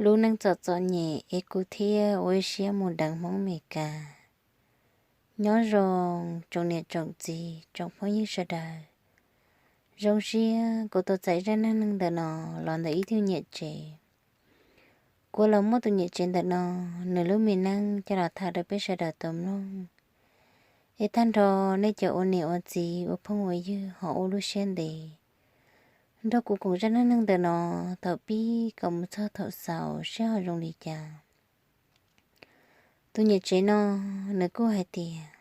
Lub neej txom txom nyem es kuv thiaj ua ib siab mus deev Hmoob Amelikas. Nyob zoo tsoom niam tsoom txiv tsoom phooj ywg sawv daws. Zoo siab kuv tau txais zaj neej neeg ntawm no los ntawm ib tug niam tsev. Kuv los muab tus niam tsev ntawm no nws lub me neej coj los tham rau peb sawv daws tau mloog. Es tag nrho nej cov ua niam ua txiv ua phooj ua ywg ho ua lub siab ntev nrog kuv koom zaj neej neeg ntawm no thaum pib kom mus txog thaum xaus seb ho zoo li cas. Tus niam tsev no nws kuj hais tias,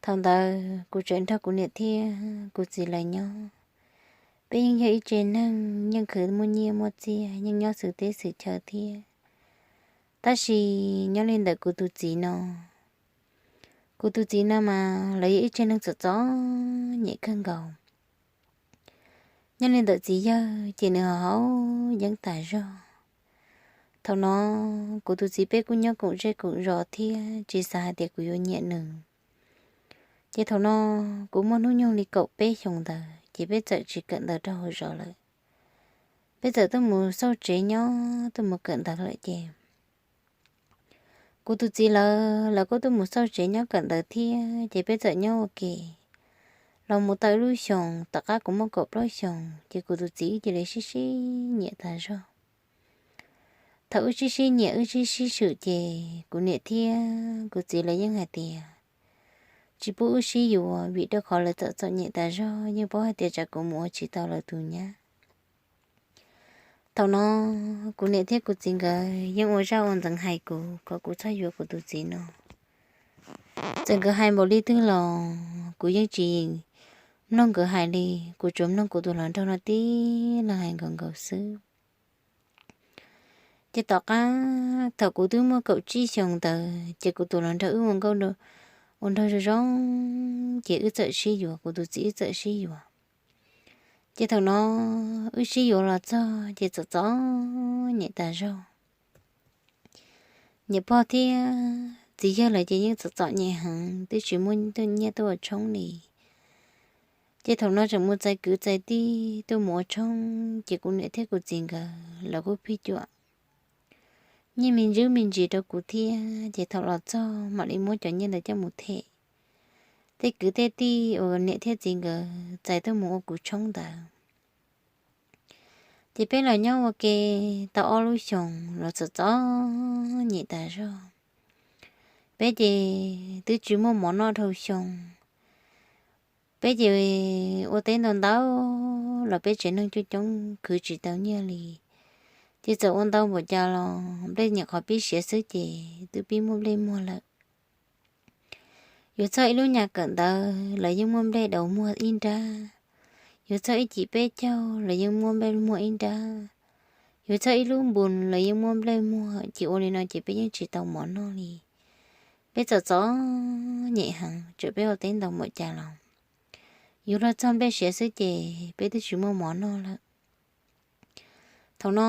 thaum ntawd kuv tseem nrog kuv niam thiab kuv txiv lawv nyob. Peb yeej yog ib tsev neeg yeej khwv muaj nyiaj muaj txiaj, yeej nyob xwm teb xwm chaw thiab. Tab sis nyob li ntawm kuv tus txiv no, kuv tus txiv no mas lawv yog ib tsev neeg txom txom nyem kawg nkaus. Nyob li ntawm txiv yawg ces nws ho haus yeeb tas zog. Thaum no kuv tus txiv peb kuj nyob koom zej koom zos thiab tsis xav hais tias kuv yuav nyiam nws. Ces thaum no kuv muaj hnub nyoog li kaum peb xyoos ntawd ces peb txawm tsis kawm ntawv rau hauv zos lawm. Peb txawm tuaj mus xauj tsev nyob, tuaj mus kawm ntawv lawm ces kuv tus txiv lawv, lawv kuj tuaj mus xauj tsev nyob kawm ntawv thiab ces peb txawm nyob ua ke los mus tau ib lub xyoos. Tom qab kuv muaj kaum plaub xyoos ces kuv tus txiv wb cia li sib sib nyiam tas zog. Thaum wb sib sib nyiam wb sib sib swm ces kuv niam thiab kuv txiv lawv yeej hais tias tsis pub wb sib yuav vim rau qhov lawv txom txom nyem tas zog, yeej paub hais tias tsam kuv mus ua tsis tau lawv tus nyab. Thaum no kuv niam thiab kuv txiv nkawd yeej ua zaj ua ntxeev hais kuv kom kuv txhob yuav kuv tus txiv no. Txawm nkawd hais npaum li twg los kuv yeej tsis mloog nkawd hais li, kuv tsuas mloog kuv tus hluas nraug no tib leeg hais nkaus nkaus xwb. Ces tom qab thaum kuv twb muaj kaum tsib xyoos ntawd ces kuv tus hluas nraug wb ua nkauj ua nraug zoo zoo, ces wb txawm sib yuav, kuv tus txiv wb txawm sib yuav. Ces thaum no wb sib yuav los txog ces txom txom nyem tas zog. Niam pog thiab txiv yawg lawv ces yeej txom txom nyem heev, twb tsis muaj nyiaj tuaj ua tshoob li. Ces thaum no tseem mus txais kwv txais tij tuaj mus ua tshoob ces kuv niam thiab kuv txiv nkawd lawv kuj phij cuam nyiaj me ntsis me ntsis rau kuv thiab. Ces thaum los txog mam li muab cov nyiaj ntawd coj mus them tej kwv tej tij uas niam thiab txiv nkawd txais tuaj mus ua kuv tshoob ntawd. Ces peb los nyob ua ke tau ob lub xyoos los txom txom nyem tas zog. Peb ces twb tsis muaj mov noj dhau xyoo. Peb ces ua teb ntau ntau los peb tsev neeg coob coob khwv tsis tau nyiaj li. Ces txawm ua ntau npaum cas los nplej nyuam qhuav pib siav xwb ces twb pib muaj nplej muag lawm. Yuav txog ib lub nyuag kawm ntawv los yeej muaj nplej daus muag ib nrab, yuav txog ib cim peb caug los yeej muaj nplej muag ib nrab, yuav txog ib lub npus los yeej muaj nplej muag. Ces ua li no ces peb yeej tsis tau mov noj li. Peb txom txom nyem heev, txawm peb ua teb ntau npaum cas los yuav luag txog nplej siav xwb ces peb twb tsis muaj mov noj lawm. Thaum no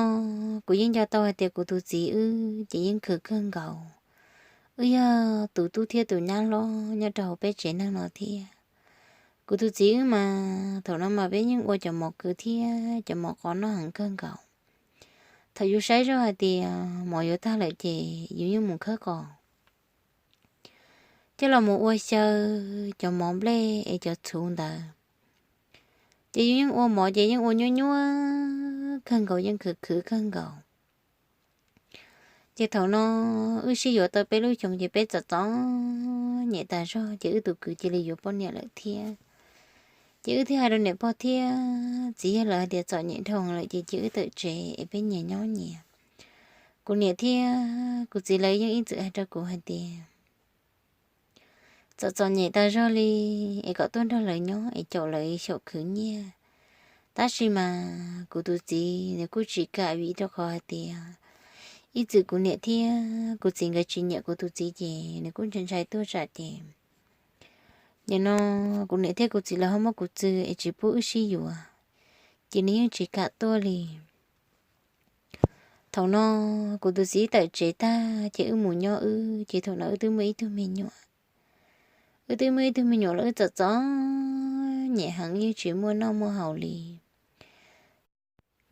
kuv yeej nco tau hais tias kuv tus txiv wb ces yeej khwv kawg nkaus. Wb yog tus tub thiab tus nyab hlob nyob rau hauv peb tsev neeg no thiab. Kuv tus txiv wb mas thaum no mas peb yeej ua cov mov kwv thiab cov mov qos noj heev kawg nkaus. Thaum yus saib zoj hais tias mov yuav tag lawm ces yus yeej mus khawb qos, coj los mus ua xyaw cov mov nplej es cov txhuv ntawd. Ces yus yeej ua mov ces yeej ua nyuaj nyuaj kawg nkaus, yeej khwv khwv kawg nkaus. Ces thaum no wb sib yuav tau peb lub xyoos ces peb txom txom nyem tas zog ces wb tus kwv cia li yuav poj niam lawm thiab. Ces wb thiaj hais rau niam pog thiab txiv yawg lawv hais tias txom nyem dhau lawm ces cia wb tawm tsev es peb nyias nyob nyias. Kuv niam thiab kuv txiv lawv yeej ib txwm hais rau kuv hais tias txom txom nyem tas zog li es kom tuaj nrog lawv nyob es caum lawv xyaum khwv nyiaj. Tab sis mas kuv tus txiv nws kuj tsis kam vim rau qhov hais tias ib txwm kuv niam thiab kuv txiv nkawd tsis nyiam kuv tus txiv ces nws kuj ntshai ntshai tuaj tsam ces nim no kuv niam thiab kuv txiv lawv ho muab kuv txwv es tsis pub wb sib yuav, ces nws yeej tsis kam tuaj li. Thaum no kuv tus txiv tawm tsev tag ces wb mus nyob wb, ces thaum no wb twb muaj ib tug me nyuam. Wb twb muaj ib tug me nyuam los wb txom txom nyem heev, yeej tsis muaj noj muaj haus li.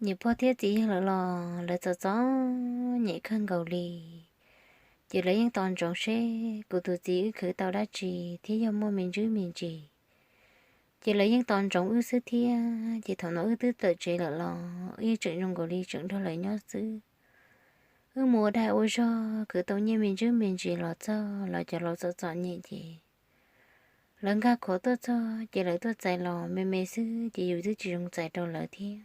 niam pog thiab txiv yawg lawv los lawv txom txom nyem kawg nkaus li. Ces lawv yeej tos ntsoov seb kuv tus txiv wb khwv tau dab tsi thiab yog muaj me ntsis me ntsis. Ces lawv yeej tos ntsoov wb xwb thiab. Ces thaum no wb twb tawm tsev lawm los wb yeej tseem zoo nkaus li tseem nrog lawv nyob xwb. Wb mus ua dag ua zog khwv tau nyiaj me ntsis me ntsis los txog los cov laus txom txom nyem ces lawv nkag khuav tuaj txog ces lawv tuaj txais los me me xwb ces yus twb tsis zoo txais rau lawv thiab.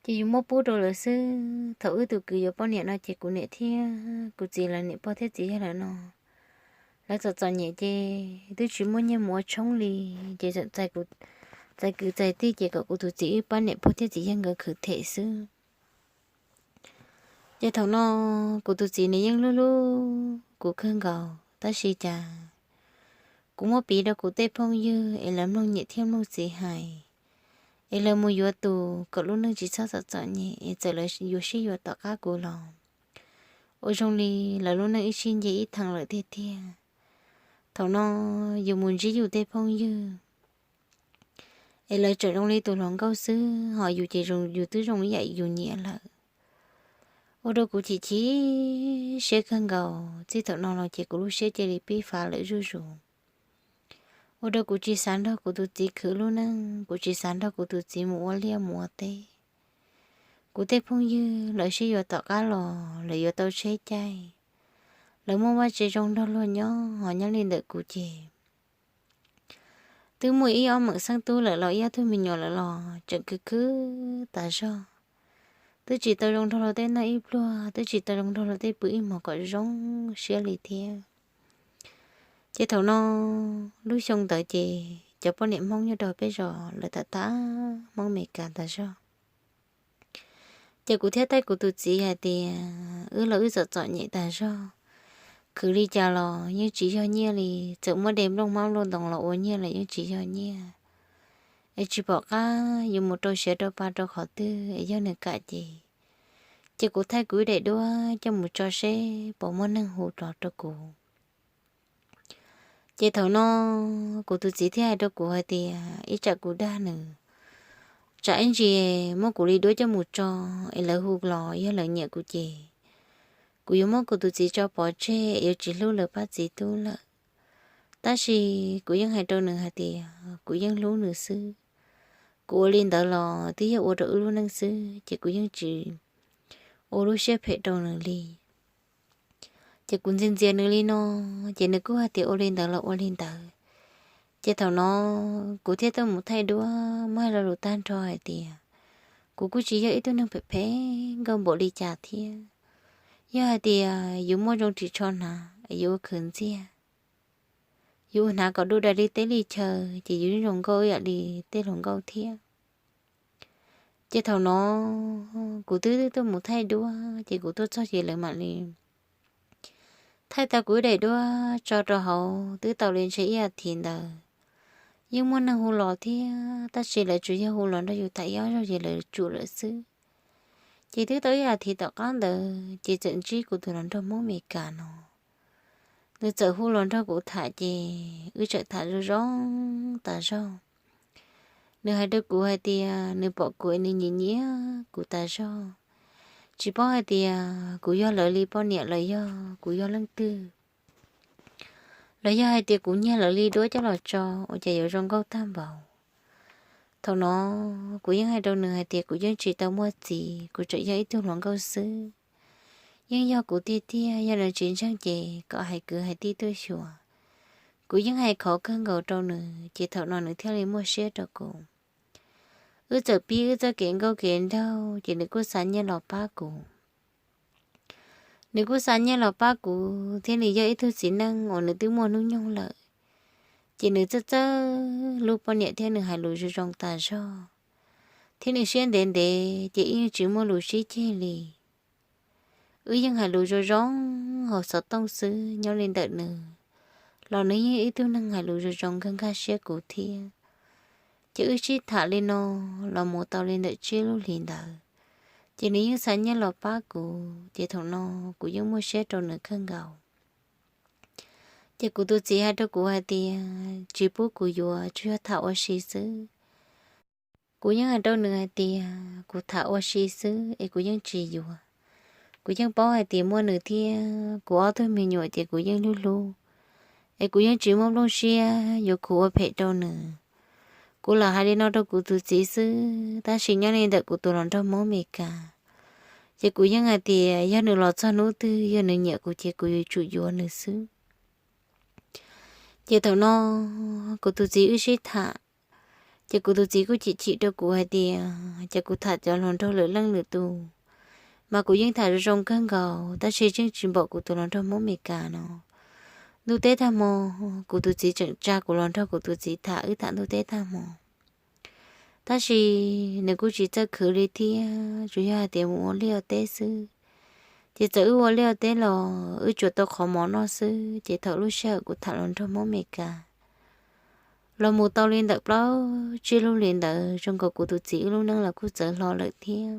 Ces yus muab pub rau lawv xwb. Thaum wb tus kwv yuav poj niam no ces kuv niam thiab kuv txiv lawv niam pog thiab txiv yawg lawv no lawv txom txom nyem ces twb tsis muaj nyiaj mus ua tshoob li. Ces txais kwv txais tij ces kom kuv tus txiv wb pab niam pog thiab txiv yawg nkawd khwv them xwb. Ces thaum no kuv tus txiv nws yeej hlub hlub kuv kawg nkaus tab sis cas kuv muab piv rau kuv tej phooj ywg es lawv mloog niam thiab mloog txiv hais, es lawv mus yuav tus kom lub neej tsis txhob txom txom nyem es txawm lawv yuav sib yuav tom qab kuv los ua zoo li lawv lub neej ib sib nce ib thee lawm tiag tiag. Thaum no yus mus ntsib yus tej phooj ywg es lawv tseem zoo li tus hluas nkauj xwb ho yus ces yus twb zoo ib yam yus niam lawm. Ua rau kuv chim chim siab kawg nkaus. Txij thaum no los ces kuv lub siab cia li pib fav lawm zuj zus. Ua rau kuv tsis xav nrog kuv tus txiv khwv lub neej, kuv tsis xav nrog kuv tus txiv mus ua liaj mus ua teb. Kuv tej phooj ywg lawv sib yuav tom qab los lawv yuav tau tsheb caij, lawv muaj vaj tse zoo nrog luag nyob ho nyob li ntawm kuv ces twb muaj ib ob meem xeeb tub lawm los ib ob tug me nyuam lawm los tseem khwv khwv tas zog. Twb tsis tau zoo nrog luag tej noj ib pluag, twb tsis tau zoo nrog luag tej pw ib hmos kom zoo siab li thiab. Ces thaum no lub xyoo ntawd ces cov poj niam Hmoob nyob rau peb zos lawv tham tham Hmoob Amelikas tas zog. Ces kuv thiaj taij kuv tus txiv hais tias wb los wb txom txom nyem tas zog, khwv li cas los yeej tsis yog nyiaj li, txawm muab de nplooj hmab nplooj ntoo los ua nyiaj los yeej tsis yog nyiaj. Es tsis pom qab yuav mus rau siav rau pa rau qhov twg es yog nws kam ces, ces kuv thaij kuv ib daim duab coj mus tso seb puas muaj neeg hu los rau kuv. Ces thaum no kuv tus txiv thiaj hais rau kuv hais tias ib tsam kuv dag nws, tsam ib ntsis muab kuv li duab coj mus tso es lawv hu los yog lawv nyiam kuv ces kuv yuav muab kuv tus txiv tso pov tseg es yuav tsis hlub lawv pab txiv tub lawm. Tab sis kuv yeej hais rau nws hais tias kuv yeej hlub nws xwb. Kuv ua li ntawd los twb yog ua rau wb lub neej xwb ces kuv yeej tsis ua lub siab phem rau nws li. Ces kuv ntxias ntxias nws li no, ces nws kuj hais tias ua li ntawd los ua li ntawd. Ces thaum no kuv thiaj tuaj mus thaij duab muab hais lo lus tag nrho hais tias kuv kuj tsis yog ib tug neeg phem phem nkauj npaum li cas thiab. Yog hais tias yus muaj zoo ris tsho hnav es yus ua khwv ntxiag, yus ua hnav kom du dais li teb li chaw ces yus yeej zoo nkauj ib yam li tej hluas nkauj thiab. Ces thaum no kuv twb tuaj mus thaij duab ces kuv tuaj txog ces lawv mam li thaij tau kuv ib daim duab tso rau hauv twb tau li ntshe ib as thiv ntawd. Yeej muaj neeg hu los thiab tab sis lawv tsuas yog hu los nrog yus tham ib ob zaug ces lawv tsum lawm xwb. Ces twb tau ib as thiv tom qab ntawd ces txawm ntsib kuv tus hluas nraug Hmoob Amelikas no, nws txawm hu los nrog kuv tham ces wb txawm tham zoo zoo tas zog. Nws hais rau kuv hais tias nws pom kuv es nws nyiam nyiam kuv tas zog, tsis paub hais tias kuv yog lawv li poj niam los yog kuv yog leej twg, los yog hais tias kuv nyiag lawv li duab coj los tso ua cas yuav zoo nkauj tag npaum. Thaum no kuv yeej hais rau nws hais tias kuv yeej tsis tau muaj txiv, kuv tseem yog ib tug hluas nkauj xwb. Yeej yog kuv tiag tiag, yog nws tsis ntseeg ces kom hais kwv hais tij tuaj xyuas. Kuv yeej hais khov kawg nkaus rau nws ces thaum no nws thiaj li muaj siab rau kuv. Wb txawm pib wb txoj kev nkauj kev nraug ces nws kuj xa nyiaj los pab kuv. Nws kuj xa nyiaj los pab kuv thiab nws yog ib tug txiv neej uas nws twb muaj hnub nyoog lawm, ces nws txawj txawj hlub poj niam thiab nws hais lus zoo zoo tas zog, thiab nws siab ntev ntev ces wb yeej tsis muaj lus sib ceg li. Wb yeej hais lus zoo zoo hauv xov tooj xwb, nyob li ntawm nws los nws yeej ib tug neeg hais lus zoo zoo nkag nkag siab kuv thiab. Ces wb sib tham li no los mus tau li ntawm tsib lub hlis ntawd, ces nws yeej xa nyiaj los pab kuv, ces thaum no kuv yeej muaj siab rau nws kawg nkaus. Ces kuv tus txiv hais rau kuv hais tias tsis pub kuv yuav, tsuas yog tham ua si xwb. Kuv yeej hais rau nws hais tias kuv tham ua si xwb es kuv yeej tsis yuav. Kuv yeej paub hais tias muaj nws thiab kuv ob tug me nyuam ces kuv yeej hlub hlub, es kuv yeej tsis muaj nplooj siab yuav khuv ua phem rau nws. Kuv lam hais li no rau kuv tus txiv xwb, tab sis nyob li ntawm kuv tus hluas nraug Hmoob Amelikas, ces kuv yeej hais tias yog nws los txog hnub twg yog nws nyiam kuv ces kuv yuav tsum yuav nws xwb. Ces thaum no kuv tus txiv wb sib tham, ces kuv tus txiv kuj chim chim rau kuv hais tias ces kuv tham cov hluas nraug lwm leej lwm tus, mas kuv yeej tham zoo zoo kawg nkaus, tab sis yeej tsis npaum kuv tus hluas nraug Hmoob Amelikas no. Ntuj teb tag hmo, kuv tus txiv tseem tsa kuv los nrog kuv tus txiv tham, wb tham ntuj teb tag hmo. Tab sis nws kuj tsis txawj khwv li thiab, tsuas yog hais tias mus ua liaj ua teb xwb. Ces txawm wb ua liaj ua teb los wb tsuas tau qhov mov noj xwb, ces thaum lub sij hawm kuv tham hluas nraug Hmoob Amelikas los mus tau li ntawm plaub tsib lub hlis ntawd, zoo nkaus kuv tus txiv wb lub neej los kuj txawv hlo lawm thiab.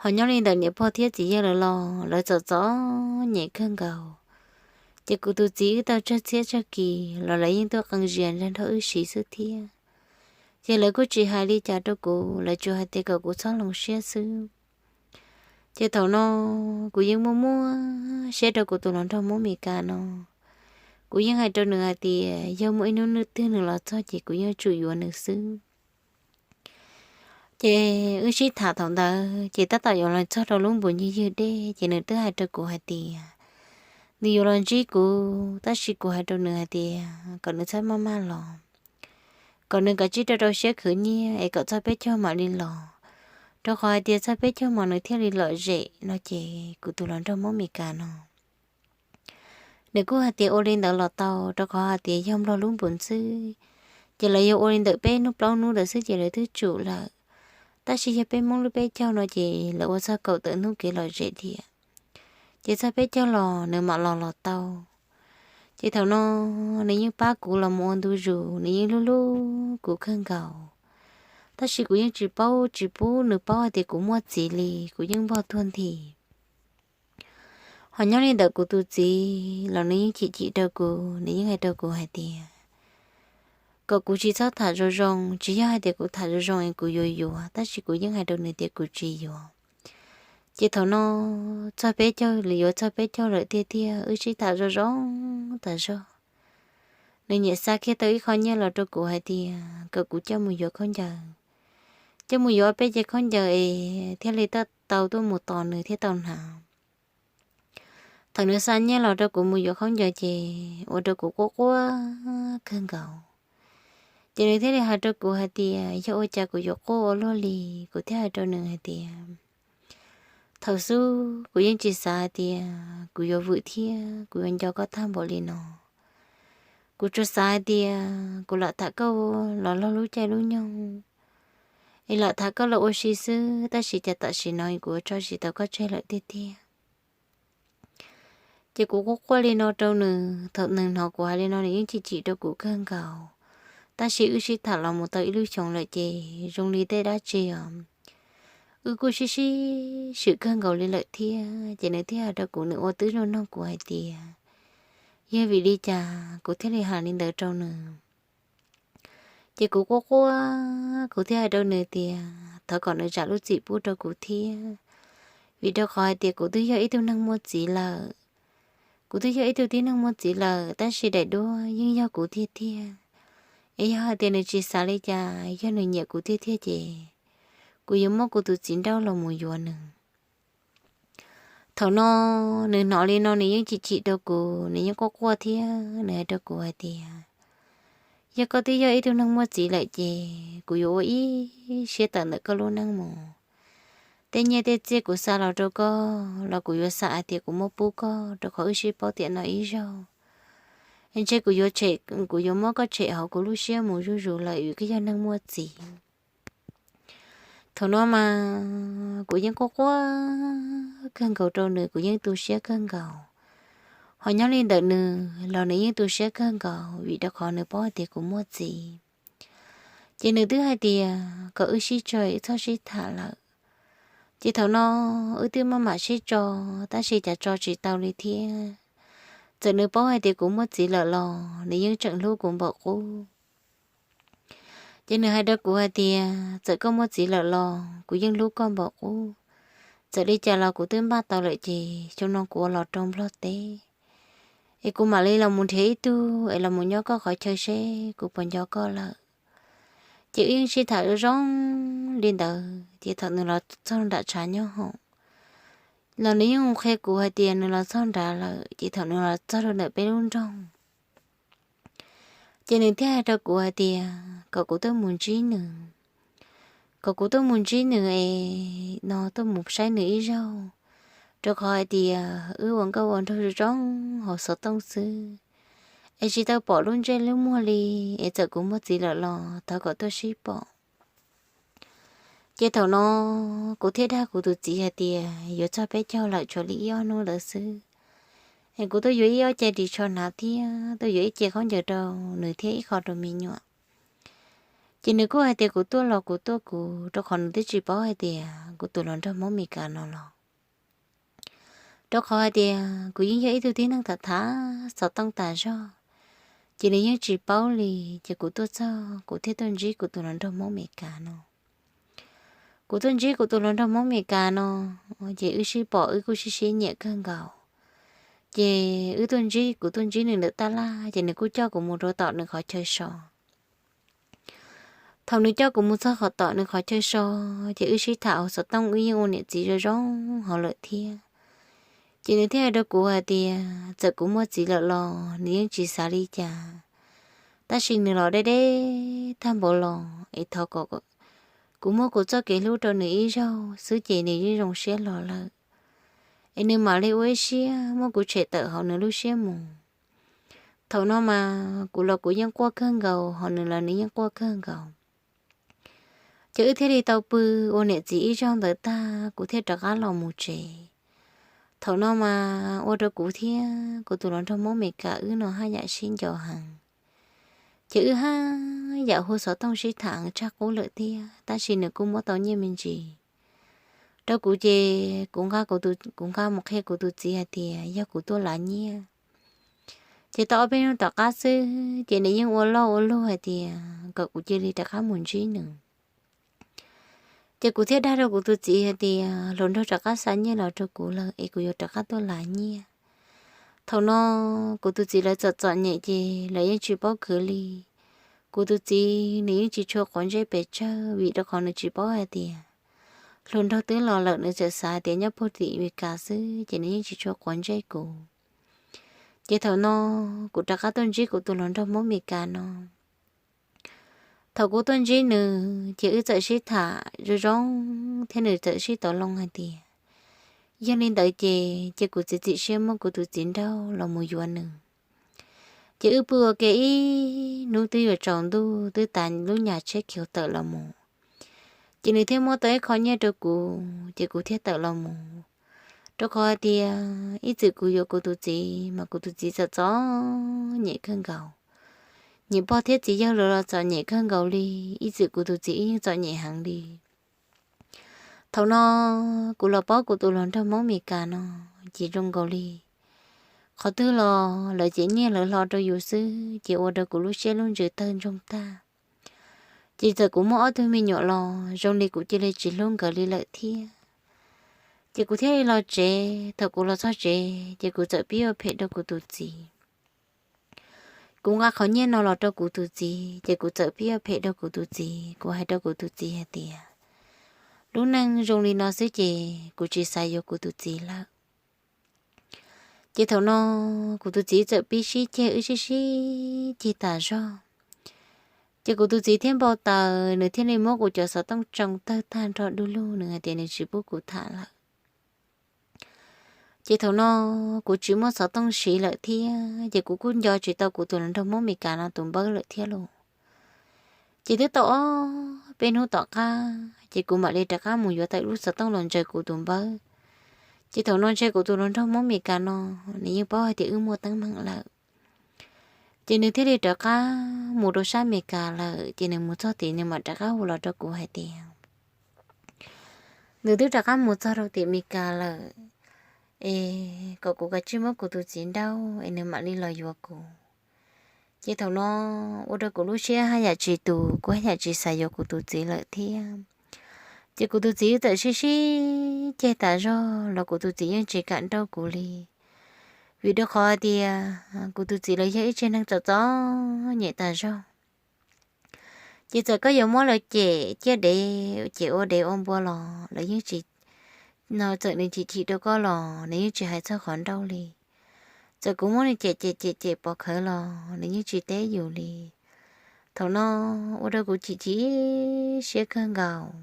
Ho nyob li ntawm niam pog thiab txiv yawg lawv los lawv txom txom nyem kawg nkaus. Ces kuv tus txiv wb tau tsawg txhiab tsawg kis los lawv yeej tuaj qee zias nrog wb siv xwb thiab. Ces lawv kuj tsis hais li cas rau kuv, lawv tsuas hais tias kom kuv txhob hloov siab xwb. Ces thaum no kuv yeej muaj muaj siab rau kuv tus hluas nraug Hmoob Amelikas no. Kuv yeej hais rau nws hais tias yog muaj ib hnub twg nws los txog ces kuv yeej tsum yuav nws xwb. Ces wb sib tham thaum ntawd ces tab tom yuav los txog rau lub npus ncig ywg dej, ces nws twb hais rau kuv hais tias nws yuav los ntsib kuv, tab sis kuv hais rau nws hais tias kom nws txhob maj maj los, kom nws kav tsij rau rau siab khwv nyiaj es kom txog peb caug mam li los, rau qhov hais tias txog peb caug mas nws thiaj li lom zem no. Ces kuv tus hluas nraug Hmoob Amelikas no nws kuj hais tias ua li ntawd los tau, rau qhov hais tias yog Nplog lub npus ntxwb, ces lawv yog ua li ntawm peb hnub plaub hnub ntawd xwb ces lawv twb tsum lawm. Tab sis yog peb Hmoob lub peb caug no ces lawv ua txog kaum tawm hnub kev lom zem tiag, ces txog peb caug los nws mam los los tau. Ces thaum no nws yeej pab kuv los mus ua ntu zus, nws yeej hlub hlub kuv kawg nkaus, tab sis kuv yeej tsis paub tsis pub nws paub hais tias kuv muaj txiv li, kuv yeej npog tuag nthi. Ho nyob li ntawm kuv tus txiv los nws yeej chim chim rau kuv, nws yeej hais rau kuv hais tias kom kuv tsis txhob tham zoo zoo, tsis yog hais tias kuv tham zoo zoo es kuv yuav yuav, tab sis kuv yeej hais rau nws tias kuv tsis yuav. Ces thaum no txog peb caug, yuav txog peb caug lawm tiag tiag, wb sib tham zoo zoo tas zog. Nws nyiam xa kiag tau ib qho nyiaj los rau kuv hais tias kom kuv coj mus yuav khaub ncaws, coj mus yuav peb ce khaub ncaws es thiaj li tau tuaj mus tos nws thiab tau hnav. Thaum nws xa nyiaj los rau kuv mus yuav khaub ncaws ces ua rau kuv quaj quaj kawg nkaus. Ces nws thiaj li hais rau kuv hais tias yog ua cas kuv yuav quaj ua luaj li. Kuv thiaj hais rau nws hais tias thaum xub kuv yeej tsis xav hais tias kuv yuav vwm thiab kuv yuav nco koj tag npaum li no. Kuv tsuas xav hais tias kuv lam tham koj los log lub caij lub nyoog, es lam tham koj los ua si xwb, tab sis cas tam sim no kuv ua tso tsis tau koj tseg lawm tiag tiag. Ces kuv quaj quaj li no rau nws, thaum nws hnov kuv hais li no nws yeej chim chim rau kuv kawg nkaus. Tab sis wb sib tham los mus tau ib lub xyoos lawm ces zoo li tej dab tsi os, wb kuj sib sib swm kawg nkaus li lawm thiab. Ces nws thiaj hais rau kuv, nws ua twb zoo nug kuv hais tias yog vim li cas kuv thiaj li hais li ntawd rau nws. Ces kuv quaj quaj, kuv thiaj hais rau nws tias thov kom nws zam lub txim pub rau kuv thiab, vim rau qhov hais tias kuv twb yog ib tug neeg muaj txiv lawm. Kuv twb yog ib tug tib neeg muaj txiv lawm, tab sis daim duab yeej yog kuv tiag tiag. Es yog hais tias nws tsis xav li cas, yog nws nyiam kuv tiag tiag ces kuv yuav muab kuv tus txiv nrauj los mus yuav nws. Thaum no nws hnov li no nws yeej chim chim rau kuv, nws yeej quaj quaj thiab nws hais rau kuv hais tias yog koj twb yog ib tug neeg muaj txiv lawm ces kuv yuav ua ib siab tawm ntawm koj lub neej mus. Tej nyiaj tej txiaj kuv xa los rau koj los kuv yuav xav hais tias kuv muab pub koj, rau qhov wb sib paub tiam no ib zaug. Ntshe kuv yuav tshem, kuv yuav muab koj tshem hauv kuv lub siab mus zuj zus lawm vim koj yog neeg muaj txiv. Thaum no mas kuv yeej quaj quaj kawg nkaus rau nws, kuv yeej tu siab kawg nkaus. Ho nyob li ntawm nws los nws yeej tu siab kawg nkaus vim rau qhov nws paub hais tias kuv muaj txiv. Ces nws twb hais tias kom wb sib tso, wb txhob sib tham lawm. Ces thaum no wb twb maj mam sib tso, tab sis cas tso tsis tau li thiab. Txawm nws paub hais tias kuv muaj txiv lawm los nws yeej tseem hlub kuv npaum qub. Ces nws hais rau kuv hais tias txawm koj muaj txiv lawm los kuv yeej hlub koj npaum qub. Txawm li cas los kuv twb npaj tau lawm ces xyoo no kuv ua los rau Nplog teb, es kuv mam li los mus nrhiav ib tug es los mus nyob koj qhov chaw seb kuv puas nco koj lawm. Ces wb yeej sib tham zoo li ntawd ces thaum nws los txog nram tshav nyob hoom los nws yeej qhia kuv hais tias nws los txog nrad lawm. Ces thaum nws los txog rau ntawm peb lub nroog ces nws thiaj hais rau kuv hais tias kom kuv tuaj mus ntsib nws, kom kuv tuaj mus ntsib nws es no tuaj mus saib nws ib zaug, rau qhov hais tias wb ua nkauj ua nraug zoo zoo hauv xov tooj xwb, es tsis tau pom lub ntsej lub muag li, es txawm kuv muaj txiv lawm los thov kom tuaj sib pom. Ces thaum no kuv thiaj dag kuv tus txiv hais tias yuav txog peb caug lawm, tshuav li ib ob hnub ntawd xwb, es kuv tuaj yuav ib ob ce ris tsho hnav thiab tuaj yuav ib ce khaub ncaws rau nws thiab ib qho rau me nyuam. Ces nws kuj hais tias kuv tuaj los kuv tuaj kuv, rau qhov nws twb tsis paub hais tias kuv tus hluas nraug Hmoob Mes Kas no los, rau qhov hais tias kuv yeej yog ib tug tib neeg tham tham xov tooj tas zog, ces nws yeej tsis paub li. Ces kuv tuaj txog kuv thiaj tuaj ntsib kuv tus hluas nraug Hmoob Mes Kas no. Kuv tuaj ntsib kuv tus hluas nraug Hmoob Mes Kas no, ces wb sib pom wb kuj sib sib nyiam kawg nkaus. Ces wb tuaj ntsib, kuv tuaj ntsib nws ntawm tab laj ces nws kuj coj kuv mus rau tom nws qhov chaw so. Thaum nws coj kuv mus txog qhov tom nws qhov chaw so, ces wb sib tham hauv xov tooj, wb yeej ua niam txiv zoo zoo hauv lawm thiab. Ces nws thiaj hais rau kuv hais tias txawm kuv muaj txiv lawm los nws yeej tsis xav li cas, tab sis nws los deb deb tag npaum los es thov kom kuv muab kuv txoj kev hlub rau nws ib zaug xwb ces nws yeej zoo siab hlo lawm, es nws mam li ua ib siab muab kuv tshem tawm hauv nws lub siab mus. Thaum no mas kuv los kuv yeej quaj kawg nkaus, hos nws los nws yeej quaj kawg nkaus. Ces wb thiaj li tau pw ua niam txiv ib zaug ntawd tag, kuv thiaj rov qab los mus tsev. Thaum no mas ua rau kuv thiab kuv tus hluas nraug Hmoob Mes Kas wb no haj yam sib nco heev. Ces wb haj yam hu xov tooj sib tham heev tshaj qub lawm thiab, tab sis nws kuj muab tau nyiaj me ntsis rau kuv, ces kuv nqa kuv tus, kuv nqa mus qhia kuv tus txiv hais tias yog kuv tuaj lav nyiaj. Ces tau ob peb hnub tom qab xwb ces nws yeej ua loj ua luag hais tias kom kuv cia li rov qab mus ntsib nws. Ces kuv thiaj dag rau kuv tus txiv hais tias hluas nraug rov qab xa nyiaj los rau kuv lawm es kuv yuav rov qab tuaj lav nyiaj. Thaum no kuv tus txiv lawv txom txom nyem ces lawv yeej tsis paub khwv li. Kuv tus txiv nws yeej tsis tshua quav ntsej pes tsawg vim rau qhov nws tsis paub hais tias hluas nraug twb los lawm, nws txawm xav tias nyob puag tim Mes Kas xwb ces nws yeej tsis tshua quav ntsej kuv. Ces thaum no kuv rov qab tuaj ntsib kuv tus hluas nraug Hmoob Mes Kas no. Thaum kuv tuaj ntsib nws ces wb txawm sib tham zoo zoo thiab nws txawm sib tau loo hais tias yog li ntawd ces cia kuv txiav txim siab muab kuv tus txiv nraug los mus yuav nws. Ces wb pw ua ke ib hnub twb yuav tsaus ntuj twb tas lub nyas tsheb khiv tawm los mus. Ces nws thiaj muab tau ib qho nyiaj rau kuv ces kuv thiaj tawm los mus. Rau qhov hais tias ib txwm kuv yuav kuv tus txiv mas kuv tus txiv txom txom nyem kawg nkaus. Niam pog thiab txiv yawg lawv los txom nyem kawg nkaus li, ib txwm kuv tus txiv wb yeej txom nyem heev li. Thaum no kuv los paub kuv tus hluas nraug Hmoob Mes Kas no ces zoo nkaus li qhov twg los lawv cem nyiaj lawv hlo rau yus xwb ces ua rau kuv lub siab lub ntsws tawg ntsoog tag. Ces txawm kuv muaj ob tug me nyuam los zoo li kuv cia li tsis hlub nkawd li lawm thiab. Ces kuv thiaj li los tsev, thaum kuv los txog tsev ces kuv txawm pib ua phem rau kuv tus txiv. Kuv nqa qhov nyiaj no los rau kuv tus txiv ces kuv txawm pib ua phem rau kuv tus txiv. Kuv hais rau kuv tus txiv hais tias lub neej zoo li no xwb ces kuv tsis xav yuav kuv tus txiv lawm. Ces thaum no kuv tus txiv txawm pib sib ceg, wb sib sib ceg tas zog. Ces kuv tus txiv thiaj npau taws, nws thiaj li muab kuv cov xov tooj tsoo tawg tag nrho du lug, nws hais tias nws tsis pub kuv tham lawm. Ces thaum no kuv tsis muaj xov tooj siv lawm thiab ces kuv kuj nco tsis tau kuv tus hluas nraug Hmoob Mes Kas no tus npawb lawm thiab lauj. Ces twb tau ob peb hnub tom qab ces kuv mam li rov qab mus yuav tawm lub xov tooj los ntsaws kuv tus npawb. Ces thaum no ntshe kuv tus hluas nraug Hmoob Mes Kas no nws yeej paub hais tias wb muaj teeb meem lawm. Ces nws thiaj li rov qab mus rau sab Mes Kas lawm, ces nws mus txog tim nws mam rov qab hu los rau kuv hais tias nws twb rov qab mus txog rau tim Mes Kas lawm, es kom kuv kav tsij muab kuv tus txiv nrauj es nws mam li los yuav kuv. Ces thaum no ua rau kuv lub siab haj yam tsis tus, kuv haj yam tsis xav yuav kuv tus txiv lawm thiab. Ces kuv tus txiv txawm sib sib ceg tas zog los kuv tus txiv yeej tsis kam nrauj kuv li. Vim rau qhov tias kuv tus txiv lawv yog ib tsev neeg txom txom nyem tas zog. Ces txawm koj yuav muab lawv cem ciaj dev, cem ua dev ua npua los lawv yeej tsis, no txawm nws chim chim rau koj los nws yeej tsis hais txog qhov nrauj li. Txawm kuv muab nws cem cem cem cem pov khawv los nws yeej tsis teb yus li. Thaum no ua rau kuv chim chim siab kawg nkaus.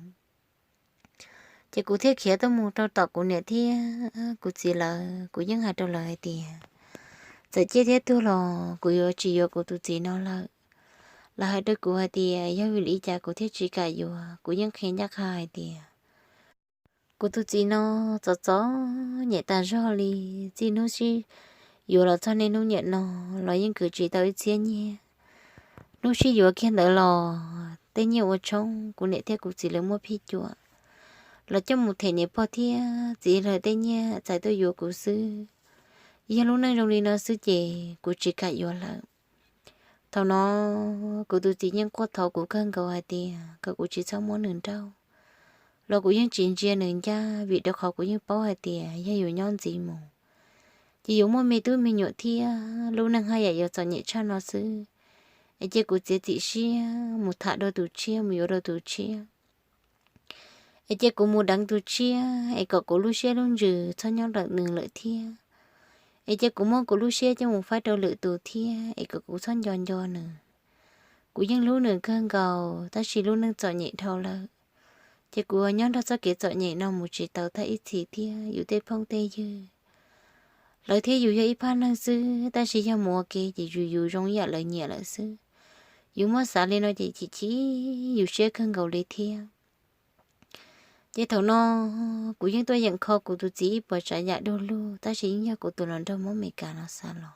Ces kuv thiaj khiav tuaj mus rau tom kuv niam thiab kuv txiv lawv, kuv yeej hais rau lawv hais tias, txawm ciaj thiab tuag los kuv yuav tsis yuav kuv tus txiv no lawm. Lawv hais rau kuv hais tias yog vim li cas kuv thiaj tsis kam yuav, kuv yeej qhia ncaj qha hais tias, kuv tus txiv no txom txom nyem tas zog li, txij hnub sib yuav los txog niaj hnub niam no los yeej kwv tsis tau ib txhiab nyiaj. Hnub sib yuav kiag ntawd los tej nyiaj ua tshoob kuv niam thiab kuv txiv lawv muab phij cuam los coj mus them niam pog thiab txiv lawv tej nyiaj txais tuaj yuav kuv xwb. Yog lub neej zoo li no xwb ces kuv tsis kam yuav lawm. Thaum no kuv tus txiv yeej quaj thov kuv kawg nkaus hais tias kom kuv tsis txhob muab nws nrauj, los kuv yeej tsis ntsia nws ncaj vim rau qhov kuv yeej paub hais tias yog yus nyob ntxiv mus ces yus muaj me tub me nyuam thiab lub neej haj yam yuav txom nyem tshaj no xwb. Es cia kuv txiav txim siab mus tham dua tus tshiab, mus yuav dua tus tshiab, es cia kuv mus deev tus tshiab es kom kuv lub siab lub ntsws txhob nyob ntawm nws lawm thiab. Es cia kuv muab kuv lub siab coj mus faib rau lwm tus thiab es kom kuv txhob nco nco nws. Kuv yeej hlub nws kawg nkaus tab sis lub neej txom nyem dhau lawm, ces kuv nyob nrog txoj kev txom nyem no mus tsis tau tag ib txhis thiab. Yus tej phooj tej ywg, lawv thiab yus yog ib phab neeg xwb tab sis yog mus ua ke ces yus, yus zoo ib yam lawv nyiam lawm xwb. Yus muab xav li no ces chim chim yus siab kawg nkaus li thiab. Ces thaum no kuv yeej tuaj yeem kho kuv tus txiv ib puas tsav yam du lug tab sis yeej yog kuv tus hluas nraug Hmoob Meskas no xa los.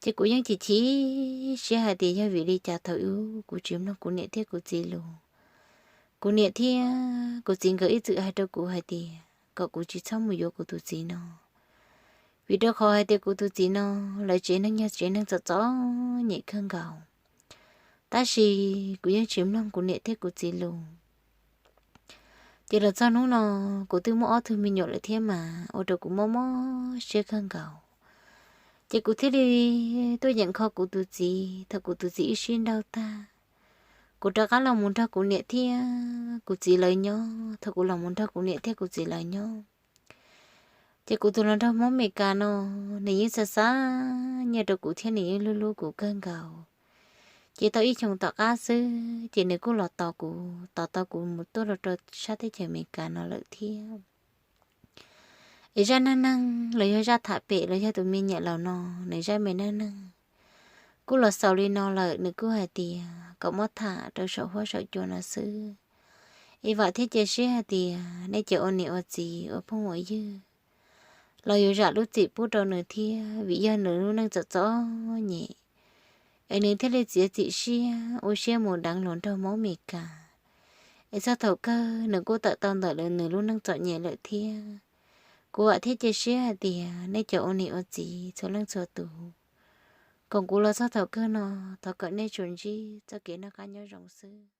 Ces kuv yeej chim chim siab hais tias yog vim li cas thaum ub kuv tsis mloog kuv niam thiab kuv txiv lus. Kuv niam thiab kuv txiv nkawd ib txwm hais rau kuv hais tias kom kuv tsis txhob mus yuav kuv tus txiv no, vim rau qhov hais tias kuv tus txiv no lawv tsev neeg yog tsev neeg txom txom nyem kawg nkaus. Tab sis kuv yeej tsis mloog kuv niam thiab kuv txiv lus. Ces los txog hnub no kuv twb muaj ob tug me nyuam lawm thiab mas ua rau kuv mob mob siab kawg nkaus. Ces kuv thiaj li tuaj yeem kho kuv tus txiv. Thaum kuv tus txiv wb sib nrauj tag, kuv rov qab los mus nrog kuv niam thiab kuv txiv lawv nyob. Thaum kuv los mus nrog kuv niam thiab kuv txiv lawv nyob, ces kuv tus hluas nraug Hmoob Meskas no nws yeej xa xa nyiaj rau kuv thiab nws yeej hlub hlub kuv kawg nkaus. Ces tau ib xyoos tom qab xwb ces nws kuj los tos kuv, tos tau kuv mus tuaj los rau sab teb chaws Amelikas no lawm thiab. Es zaj neej neeg los yog zaj tham pem los yog tus me nyuam laus no, nws zaj me neej neeg kuj los xaus li no lawm. Nws kuj hais tias kom muab tham rau saum huab saum cua no xwb. Es vam thiab cia siab hais tias nej cov ua niam ua txiv ua phooj ua ywg los yuav zam lub txim pub rau nws thiab, vim yog nws lub neej txom txom nyem. Es nws thiaj li txiav txim siab ua siab mus deev hluas nraug Hmoob Amelikas. Es txog thaum kawg nws kuj tawm tau ntawm nws lub neej txom nyem lawm thiab. Kuv vam thiab cia siab hais tias nej cov ua niam ua txiv txhua leej txhua tus, koom kuv los txog thaum kawg no, thov kom nej tsuas ntsib txoj kev noj qab nyob zoo xwb.